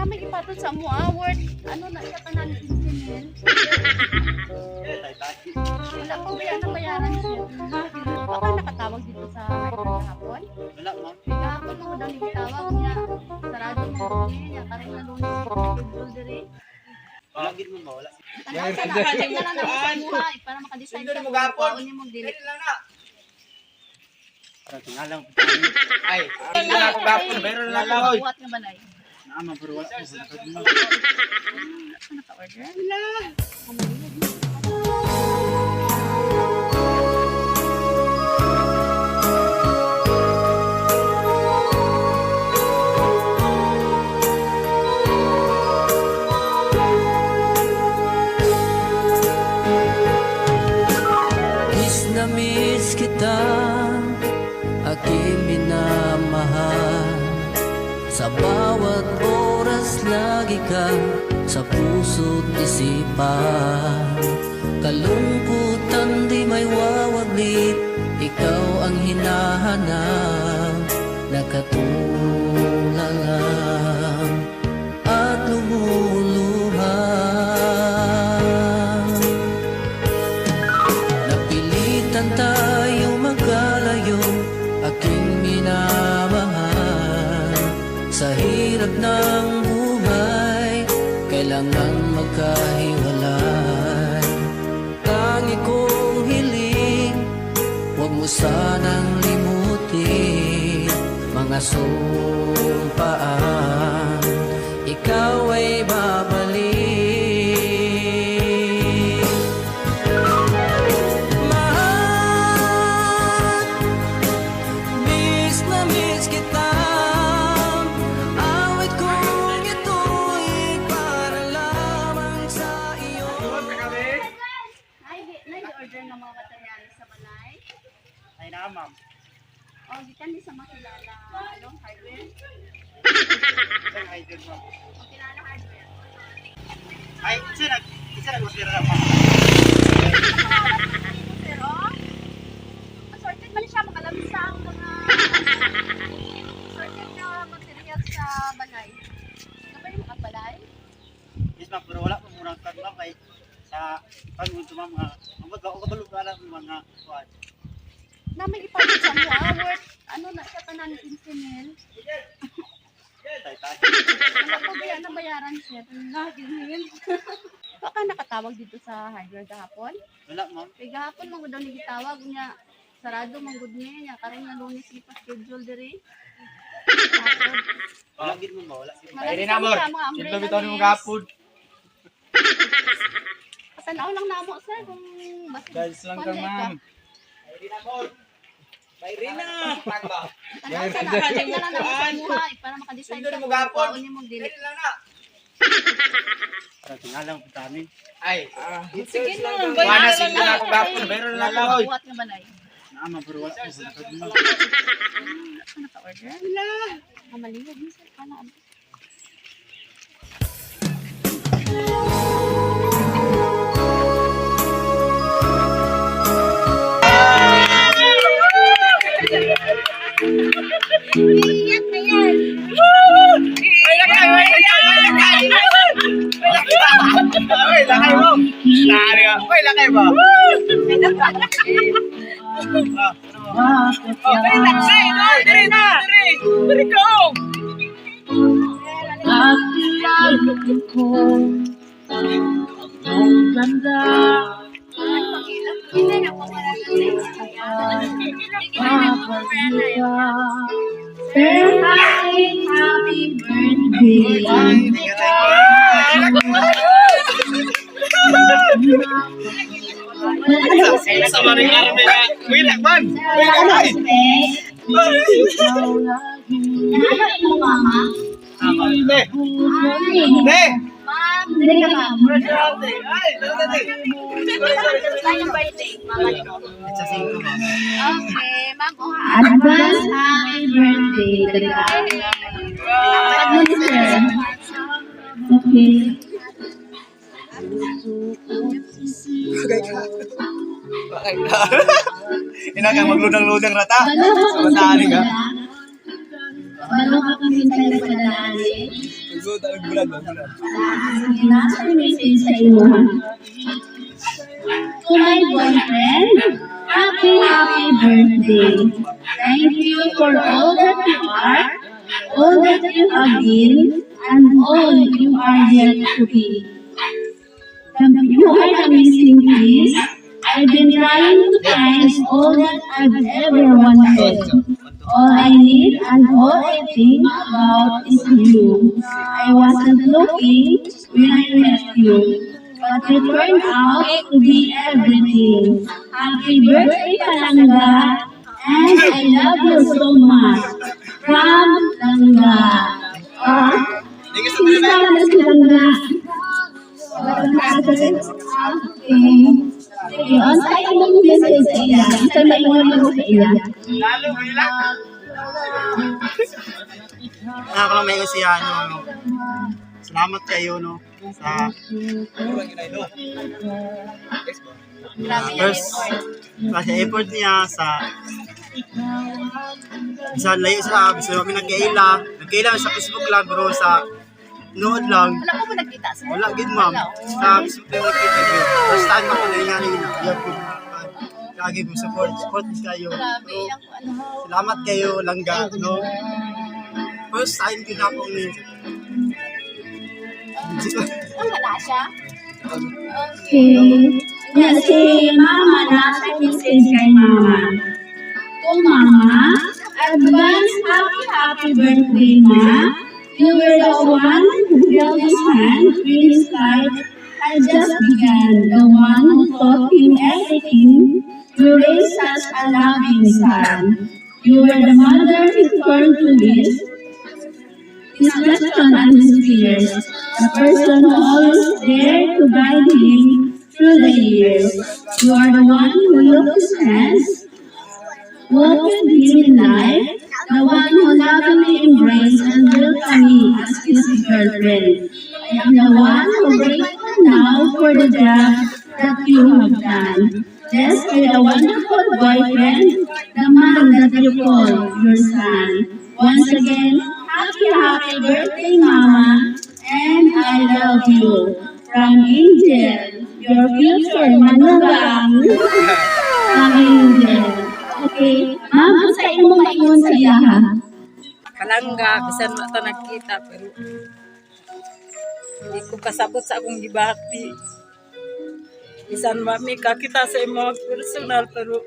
May ipatol sa mo ah, worth ano na siya tanan 15 mil. Wala pa ba yan ang bayaran siya? Baka nakatawag dito sa hardware kahapon? Wala, ma'am. Kahapon mo daw ni tawag niya. Sarado mo niya karon na Lunes schedule diri. Wala gid mo ba? Wala. Tanaw sa na check na lang namo sa imuha eh, para maka-decide Sundon ka mo kung gapon. kuwaon nimo dili. Dili lang na. Para tingalang. Ay, hindi na ako gapon. Meron na lang ako. Buhat nga balay. Naama pero wala. Ano naka-order? Wala. Miss na miss kita, aking minamahal. Sa bawat oras lagi ka sa puso't isipan. Kalungkutan di may wawaglit, ikaw ang hinahanap. Nakatulala at lumuluha. Napilitan tayo magkalayo, aking minamahal. Sa hirap ng buhay, kailangan magkahiwalay. Tangi kong hiling, huwag mo sanang limutin mga sumpaan, ikaw ay babalik. Mahal, miss na miss kita. Awit kong ito'y para lamang sa iyo. Ay, di, na order ng mga materyales sa balay. Ay na, ma'am. O, gikan di sa makilala, ano, hardware? Isang idol, ma'am. Makilala hardware. Ay, isa nag order na, ma'am. Pero, assorted man siya, mga lamsang, mga assorted na material sa balay. Kapag yung mga balay, Yes, ma'am, pero wala pa murang kan, ma'am, ay sa pangunto, ma'am, nga. Ang mag ako kabalo ka lang mga kuan. Na may ipatol sa mo, ah, worth, ano na siya tanan 15 mil. Tay tay. Wala pa ba yan ang bayaran siya? Mil. Baka nakatawag dito sa hardware kahapon? Wala, ma'am. Kay gahapon man gud daw ni gitawag niya. Sarado man gud niya karon na Lunes ni pa schedule diri. Wala gid mo ba? Wala. Ay, na mo. Sindol bitaw ni mo gapon. Patanaw lang namo sir kung basta Dahil lang ka, ma'am. Bayrina. Tanaw sa na check na lang namo sa imuha eh, para maka-decide Sundon ka mo kung gapon. kuwaon nimo dili. Dili lang na. Para tingalang putanin. Ay, Sige na. wala na ako gapon. Meron na lang ako. Buhat nga balay. Naama pero wala. Ano naka-order? Wala. Mamalingod ni sir kana. Ay, lakay, ay, lakay, ay, lakay. Ay, lakay. Ay, lakay mo. Nari ka. Ay, lakay mo. Ay, lakay. Ay, diri na. Diri. Diri ko. At lagi ko ang ganda. Hindi na po wala na. Sir, happy, happy birthday. Sa maring army na. Uy, lakman. Uy, lakay. Ikaw lagi. Ano imo mama? Ne. Ne. Ma'am, dili ka ma'am. Ay, tara, tara. Sayang birthday, mama ni mo. Sa singko, ma'am. Okay, ma'am. Oh, Advance happy birthday. Pag mo ni sir. Okay. Ina ka magludang-ludang rata. Balo ka Sa matani ka. Balo ka kung minsan nagpadaan eh. Sige na, sa message sa imo ha. To my boyfriend, happy, happy birthday. Thank you for all that you are, all that you have been, and all you are yet to be. You are the missing piece. I've been trying to find all that I've ever wanted. All I need and all I think about is you. I wasn't looking when I met you, but you turned out to be everything. Happy birthday, Palangga, and I love you so much. From Langga. Ah, sino na si Langga? Okay. Sige, unsa imong message sa iya? Unsa maingon mo sa iya? Ako lang may siya, no. Salamat kayo, no. Sa Grabe yung first, effort. sa effort niya sa bisan layo sa bisan kami nagkaila. Nagkaila sa Facebook lang pero sa nood lang. Wala ko ba nagkita sir? Wala gid, ma'am. Wala, oh. Sa Facebook lang nagkita gyud. First time ako nangyari na. Iya po. Lagi mo support, support kayo. Grabe So, yung ano. salamat kayo langga, no. First time gid ako ni. Ang wala siya. Okay. Yan, si Mama na siya message kay Mama. To Mama, advance happy happy birthday, Ma. You were the one who held his hand when his life had just begun. The one who taught him everything to raise such a loving son. You were the mother he turned to his question and his fears, the person who always there to guide him through the years. You are the one who took his hands, welcomed him in life, the one who lovingly embraced and welcomed me as his girlfriend. I am the one who grateful now for the job that you have done. Blessed with a wonderful boyfriend, the man that you call your son. Once again, happy, happy birthday, Mama, and I love you. From Angel, your future manugang. From Angel. Okay, ma'am, unsa imong maingon sa iya ha? Palangga, bisan wa ta nagkita pero hindi ko kasabot sa akong gibati. Bisan wa mi kakita sa imo personal pero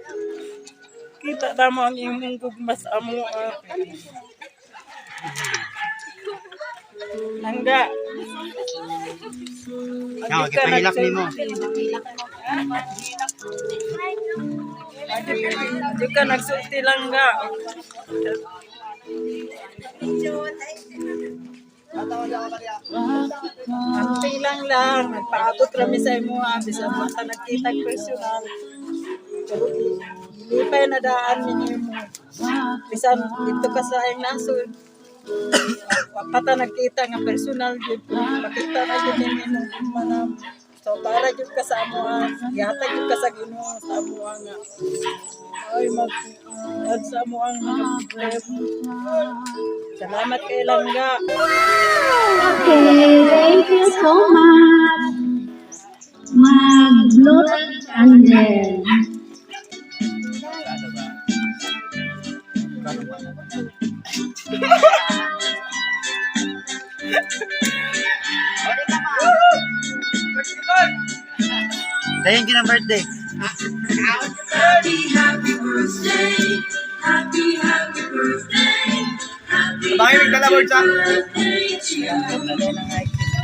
kita na mo ang imong gugma sa amo. Ah. Langga. Yaw, gipahilak nimo. Di ka nagsulti langga. Ante lang lang, nagpaabot rami sa imo ha, bisan wa ta nagkita personal. Pero lipay na daan ninyo mo. Bisan dito ka sa ayang nasod. Wa pa ta nagkita nga personal gyud. Makita na gyud ninyo imong gugma na. So para gyud ka sa amoa, gihatag gyud ka sa Ginoo sa amoa nga. Ay mag at sa amoa nga problema. Salamat kay Langga. Okay, thank you so much. Mag-blow candle. Dayon ginang birthday. Happy, happy birthday. Happy, happy birthday. Happy, Bakit nagdala, Lord, sa? birthday to you.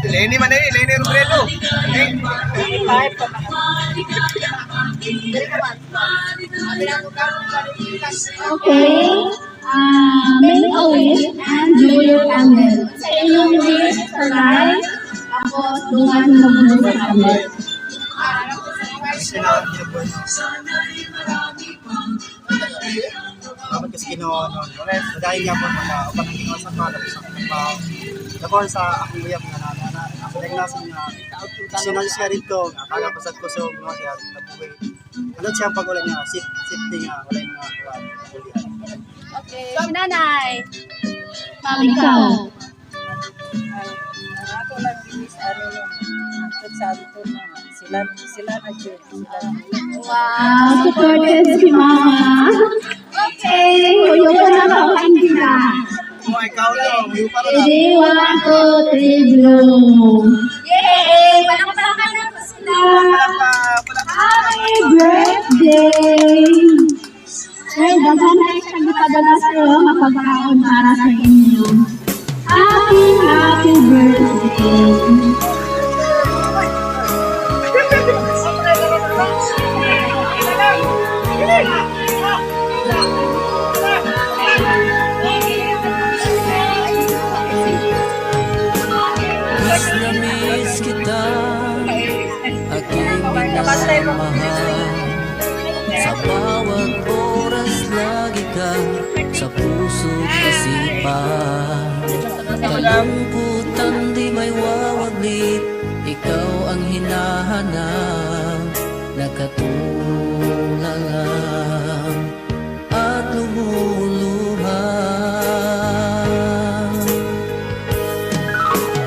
Lenny man eh, Lenny Robredo. Eh, Bye pa mga Okay. Make a wish and blow your candle. Sa inyong wish sa life, tapos dungan mo blow sa candle. Salamat po. Dapat kasi Ginoo no. Dahil nga po mga uban ang Ginoo sa pala sa trabaho. Dako sa akong uyab nga na na ako nagnasan nga sinan siya rito nga taga pasad ko sa no siya tabuhi. Ano siya pag wala niya safety nga wala yung mga kuwan. Okay, si nanay. Ma'am, Ikaw. ikaw. Ginis ano no, hangtod sa ato na sila sila na jud sila. Wow. Supported si Mama. Okay, huyo ko na kain sila. Oh, ikaw lang. Huyo pa rin. Ready, one, two, three, blow. Yay! Palakpakan na po sila. Happy birthday! Sir, daghan na siyang gipadala sa'yo, mapagkaon para sa inyo. Happy, happy birthday! Miss na miss kita, aking minamahal. Sa bawat oras lagi ka sa puso't isipan. Kalungkutan di may wawaglit, ikaw ang hinahanap. Nakatulala at lumuluha.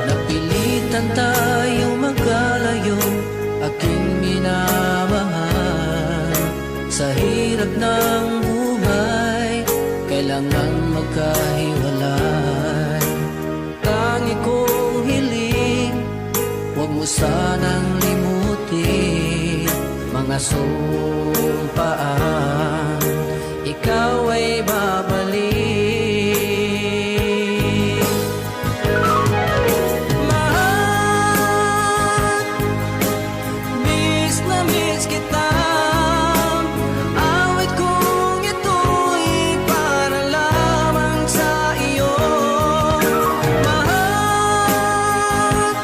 Napilitan tayo magkalayo, aking minamahal. Sa hirap ng buhay, kailangan magkahiwalay. Tangi kong hiling, huwag mo sanang limutin mga sumpaan, ikaw ay babalik. Mahal, miss na miss kita. Awit kong ito'y para lamang sa iyo. Mahal,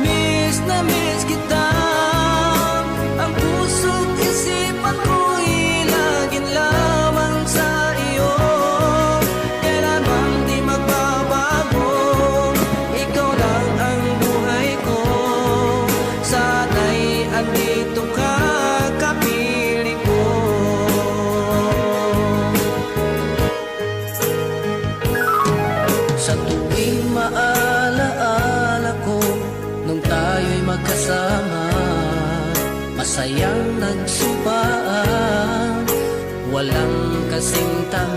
miss na miss kita. Ang puso't isipan ko'y laging lamang sa iyo. Kailanman di magbabago, ikaw lang ang buhay ko. Sana'y andito ka, kapiling ko. Sa tuwing maalaala ko nung tayo'y magkasama, masayang nagsumpaan, walang kasing tamis.